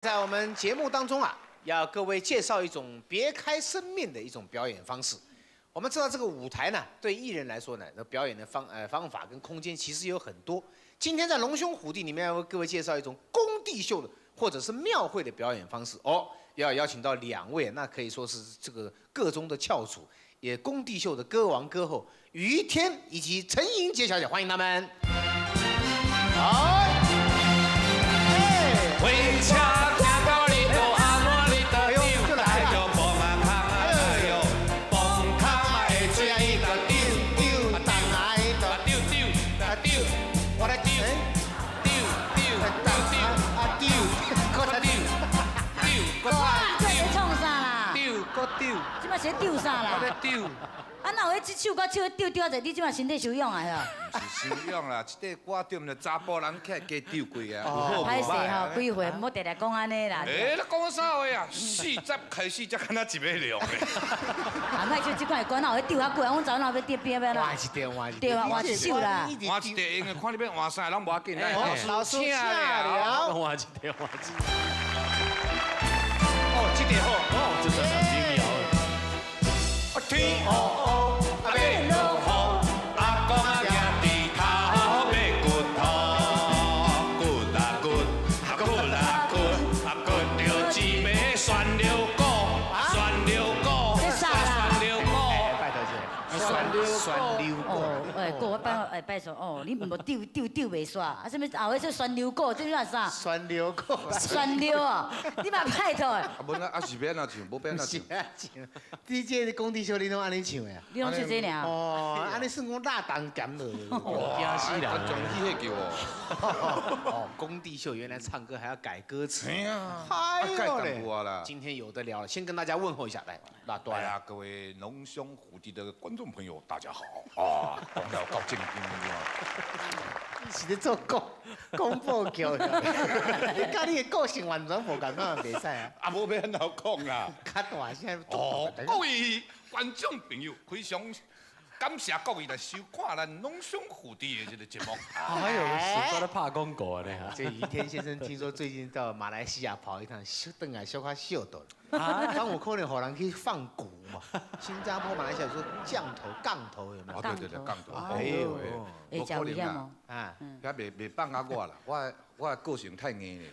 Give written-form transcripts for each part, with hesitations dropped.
在我們節目當中啊，要各位介紹一種別開生面的一種表演方式。我們知道這個舞台呢，對藝人來說呢，那表演的方法跟空間其實有很多。今天在龍兄虎弟裡面要為各位介紹一種工地秀的或者是廟會的表演方式哦。要邀請到兩位，那可以說是這個個中的翹楚，也工地秀的歌王歌后余天以及陳盈潔小姐，歡迎他們。好。火車行到你都阿嬷你都丟，來著磅仔空啊喲，磅空啊下水伊就丟丟當來丟丟丟，我來丟丟丟丟啊丟，我來丟丟，哇，這咧創啥啦？丟閣丟，這馬是咧丟啥啦？我咧丟。啊，哪有彼這手佮手丟丟啊濟？你這馬身體受癢啊？毋是受癢啦，這塊歌對毋對？查埔人起來加丟過啊，有好無歹勢歹吼，幾歲，毋好定定講按呢啦。欸，你講啥話啊？40開始才敢若一尾龍咧。啊，莫唱這款的歌，哪有彼丟較久啊？阮查某哪有欲丟邊欲啦？換一條，換一條。對啊，換一首啦。換一條，因為看你欲換啥，攏無要緊。老師請了。換一條，換一條。哦，這條好，哦，這算上精妙。天烏烏，啊欲落雨，阿公啊舉豬頭欲掘土，掘啊掘，啊掘啊掘，啊掘著一枚酸溜果，酸溜果，這啥啦？酸溜果，拜託姐，酸溜酸溜果。哦，哎，果我拜哎拜託哦，你毋無丟丟丟袂煞，啊啥物後尾說酸溜果，這是啥？酸溜果。酸溜啊！你嘛拜託。啊，無啊，啊是欲按怎唱？無欲按怎唱？按怎唱？你這個工地秀，你攏按呢唱的啊？你攏唱這爾？哦，按呢算講辣當鹹落。驚死人！中意彼叫哦。哦，工地秀原來唱歌還要改歌詞。嘿啊。哎呦嘞！今天有得聊了，先跟大家問候一下，來，辣端。哎呀，各位龍兄虎弟的觀眾朋友，大家好啊！講了夠正經你是咧做廣播劇，你佮你的個性完全無仝款，袂使啊！啊，無欲按怎講啦？較大聲。哦，各位觀眾朋友，非常感謝各位來收看咱龍兄虎弟的這個節目。哎呦，是在咧拍廣告呢。這余天先生聽說最近到馬來西亞跑一趟，小轉來小可燒到了。啊，當有可能予人去放蠱嘛？新加坡、馬來西亞說降頭、降頭有沒有？哦，對對對，降頭。哎呦，會真危險哦。啊，遐袂放啊我啦，我的個性太硬了，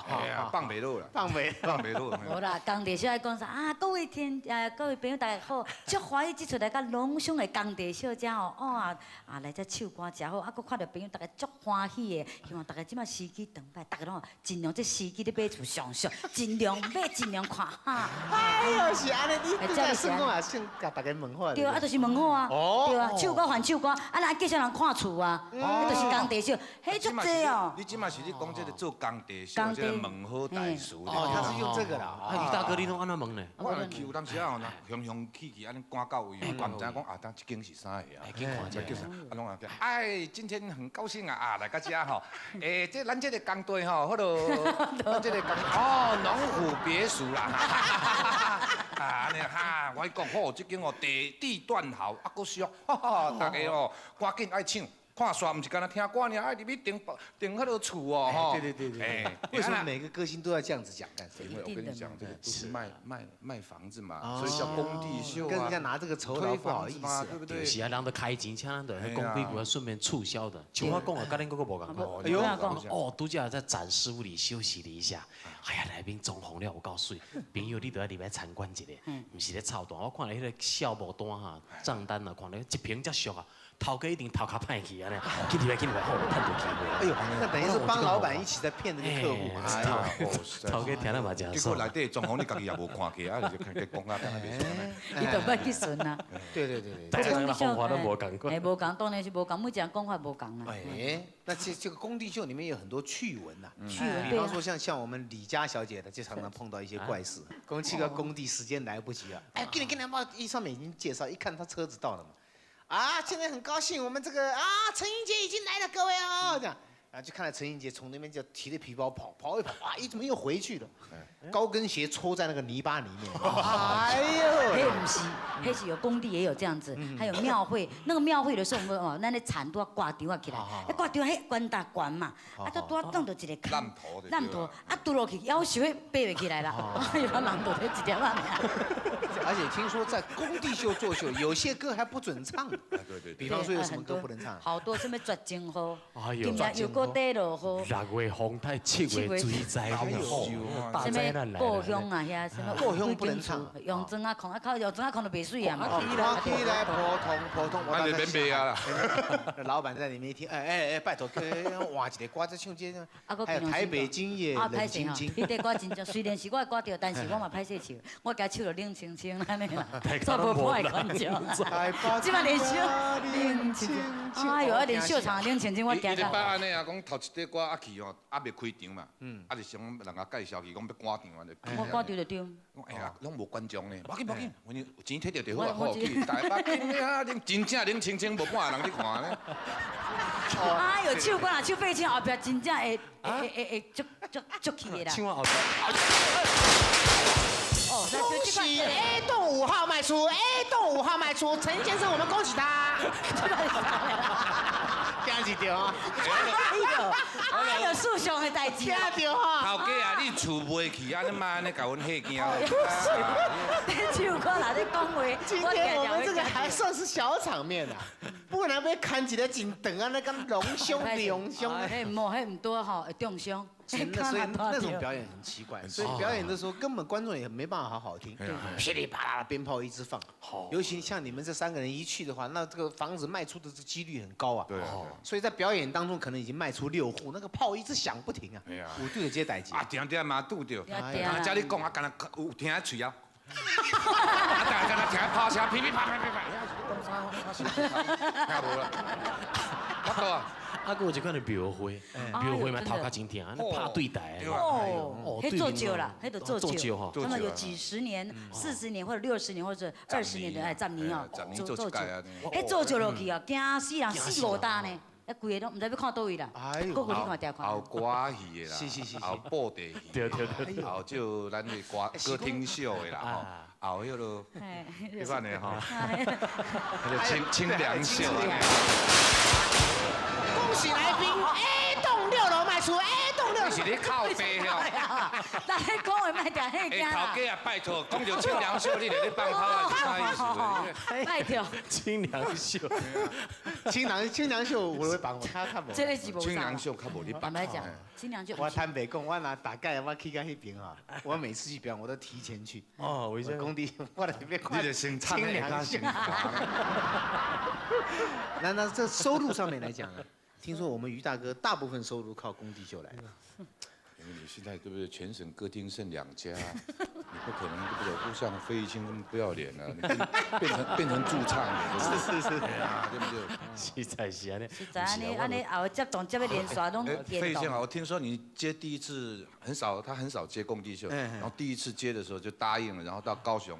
哎呀，放袂落啦，放袂放袂落。無啦，工地秀愛講啥啊？各位聽各位朋友大家好，足歡喜這出來佮龍兄的工地秀遮吼，哇啊來遮唱歌誠好，啊閣看著朋友大家足歡喜的，希望大家這馬時機轉擺，大家攏盡量這時機咧買厝上俗，盡量買盡量看哈。哎呦，是按呢，你拄才算講也算共大家問好。對啊，啊就是問好啊，對啊，唱歌還唱歌，啊若繼續人看厝啊，彼就是工地秀，彼足濟哦。你這馬是咧講這個做工地秀，這個問好大師。哦，他是用這個啦。啊，余大哥，你攏按怎問呢？我去有當時啊，雄雄氣氣按呢趕到位，我毋知影講啊，當這間是啥個啊？緊看者。叫啥？啊，攏啊叫。哎，今天很高興啊，啊，來到遮吼。欸，這咱這個工地吼，彼落，咱這個工哦，農虎別墅啦。啊，按呢哈，我講好，這間哦地段好，啊，閣俗，大家哦，趕緊愛搶。看煞毋是干焦聽歌爾，愛入去訂訂彼落厝哦，吼。對對對對。為什麼每個歌星都要這樣子講？幹因為我跟你講，這個都是賣房子嘛，所以叫工地秀啊。跟人家拿這個酬勞不好意思，對不對？是啊，人都開錢請咱，就講幾句，順便促銷的。像我講的，佮恁閣閣無仝款。哎呦，哦，拄才在展示屋裡休息了一下，哎呀，內面裝潢了有夠媠，朋友你著愛入來參觀一下，毋是咧臭單，我看著彼個數目單哈，帳單啊，看著一坪遮俗啊。頭家一定頭殼歹去按呢，去入來去入來，好，趁著機會。哎呦，那等於是幫老闆一起在騙這個客戶。哎呦，頭家聽了嘛誠結果內底裝潢你家己也無看過，啊，就看講啊，敢若袂順。伊就欲去順啊。對對對對。大家的方法都無仝款。哎，無仝，當然是無仝，每一個人講法無仝啦。哎，那這個工地秀裡面有很多趣聞吶。趣聞。比方說像我們李家小姐的，就常常碰到一些怪事。講去個工地時間來不及了，哎，給你給你，一上面已經介紹，一看他車子到了嘛。啊，現在很高興，我們這個啊，陳盈潔已經來了，各位哦，這樣，然後就看到陳英傑從那邊就提着皮包跑，跑一跑，哇，咦，怎麼又回去了？高跟鞋戳在那個泥巴裡面。哎呦！彼毋是，彼是有工地也有這樣子，還有廟會，那個廟會的時候，我們哦，咱咧田拄仔掛場仔起來，彼掛場彼懸大懸嘛，啊，都拄仔擋著一个坑，爛土，啊，拄落去，夭壽彼爬袂起來啦，哎呦，人就彼一點仔爾。而且聽說在工地秀做秀，有些歌還不准唱。對對。比方說有什麼歌不能唱？好多，什麼絕情雨，今日又閣底落雨。六月風台，七月水災，大災難來。故鄉啊，遐什麼故鄉不能唱。用磚仔空，啊靠，用磚仔空就袂媠啊嘛。看起來普通普通，我就免賣啊。老闆在裡面一聽，哎哎哎，拜託，換一个歌再唱這個。還有台北今夜冷清清。彼塊歌真正，雖然是我的歌調，但是我嘛歹勢唱，我共唱就冷清清按呢啦，煞無破壞觀眾。這擺連唱冷清清，哎呦，啊連秀場冷清清，我驚伊一擺按呢啊，講頭一塊歌啊去吼，啊未開場嘛，啊就想人家介紹去，講欲趕場啊，我趕場就對。哎呀，攏無觀眾呢，無要緊無要緊，反正錢提著就好啊，好去台北今夜冷真正冷清清，無半個人咧看呢。哎呦，唱歌若唱廢唱，後壁真正會會會會足足足氣的啦。唱完後壁。恭喜 A 棟5號賣出，A 棟5號賣出，陳先生，我們恭喜他。驚一跳啊！哎呦，哎呦，樹上的代誌。驚著哈！頭家啊，你厝賣去啊，你媽按呢共阮嚇驚。你唱歌若咧講話，今天我們這個還算是小場面啊，不然欲牽一个真長啊，那個龍兄龍兄。彼毋好，彼毋對吼，會中傷。所以那種表演很奇怪，所以表演的時候根本觀眾也沒辦法好好聽，噼里啪啦的鞭炮一直放，尤其像你們這三個人一去的話，那這個房子賣出的這幾率很高啊。對。所以在表演當中可能已經賣出6戶，那個炮一直響不停啊。有對著這代誌。啊，定定嘛拄著。啊，遮你講啊，敢若有聽喙啊。啊，但敢若聽炮聲，噼噼啪啪啪啪，遐是咧講啥？聽無啦。我到啊。啊，閣有一款的廟會，廟會嘛頭殼真疼，那拍對台。哦，彼做少啦，彼就做少，他們有幾十年、40年或者60年或者20年的，哎，十年哦，做做少。彼做少落去哦，驚死人，四五擔呢，啊，規个攏毋知欲看佗位啦。個個你看定看。有歌戲的啦，有布袋戲，對對對，有這咱的歌歌廳秀的啦，吼，有彼个，彼款的吼，彼个清清涼秀。恭喜來賓 A 棟6樓賣出 A 棟6。是咧靠北哦。但你講話莫定嚇驚欸，頭家啊，拜託，講著清涼秀，你佇咧放炮啊，是啥意思？拜託。清涼秀，清涼清涼秀，我會幫我他看無。這个是無。清涼秀較無咧放。坦白講，清涼秀。我坦白講，我若大概我去到彼邊哈，我每次去表演我都提前去。哦，為啥？工地我來邊看。你就先清涼秀。那這收入上面來講呢？聽說我們余大哥大部分收入靠工地秀來的。因為你現在對不對？全省歌廳剩2家，你不可能對不對？不像費玉清那麼不要臉了，你變成駐唱了。是是是，對不對？實在是按呢。實在按呢按呢，後接動接欲連續攏費玉清啊，我聽說你接第一次很少，他很少接工地秀，然後第一次接的時候就答應了，然後到高雄。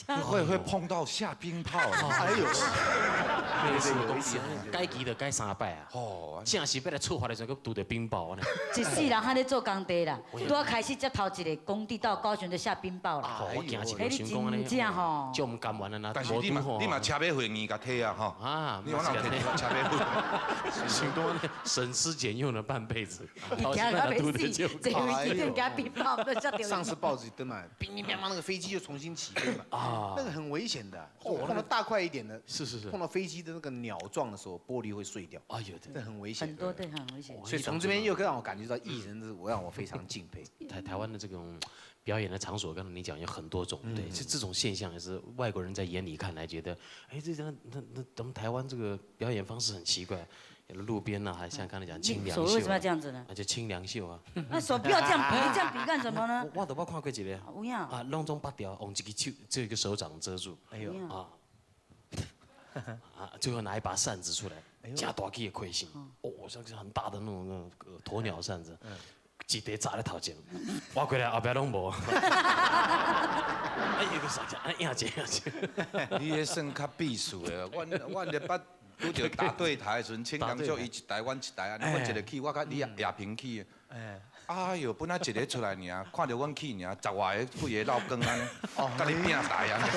會碰到下冰炮，哎呦！對對，改期就改三擺啊！哦，正是欲來出發的時陣，閣拄著冰雹呢。一世人還咧做工地啦，拄仔開始才頭一個工地到高雄就下冰雹啦。我驚一個想講按呢，就毋甘願啊！但是你嘛，你嘛車馬費硬共提啊吼！啊，你往哪提車馬費？想講按呢，省吃儉用了半輩子，伊驚到欲死，坐飛機驚冰雹都摔著。上次報紙登嘛，乒乒乓乓那個飛機就重新起飛嘛。啊，那個很危險的，碰到大塊一點的，是是是，碰到飛機的那個鳥撞的時候，玻璃會碎掉。哎呦，這很危險。很多對，很危險。所以從這邊又讓我感覺到藝人，我讓我非常敬佩。台灣的這種表演的場所，剛才你講有很多種，對，這種現象也是外國人在眼裡看來覺得，哎，這樣那咱們台灣這個表演方式很奇怪。路邊呢，還像剛才講清涼秀。手為什麼要這樣子呢？啊，就清涼秀啊。那手不要這樣比，這樣比幹什麼呢？我都捌看過一個。有影。啊，攏總拔掉，用一支手，這個手掌遮住。哎呦。啊。啊，最後拿一把扇子出來，加大支的開扇，哦，像是很大的那種鴕鳥扇子。一台砸咧頭前，我過來後壁攏無。哎，又閣煞只，影者影者。你彼算較避暑的，阮阮咧捌拄著打對台的時陣，請人叫伊一台，阮一台，按呢阮一个去，我佮你亞平去的。哎喲，本來一个出來爾，看著阮去爾，十外个幾个漏光按呢，佮你拚台按呢。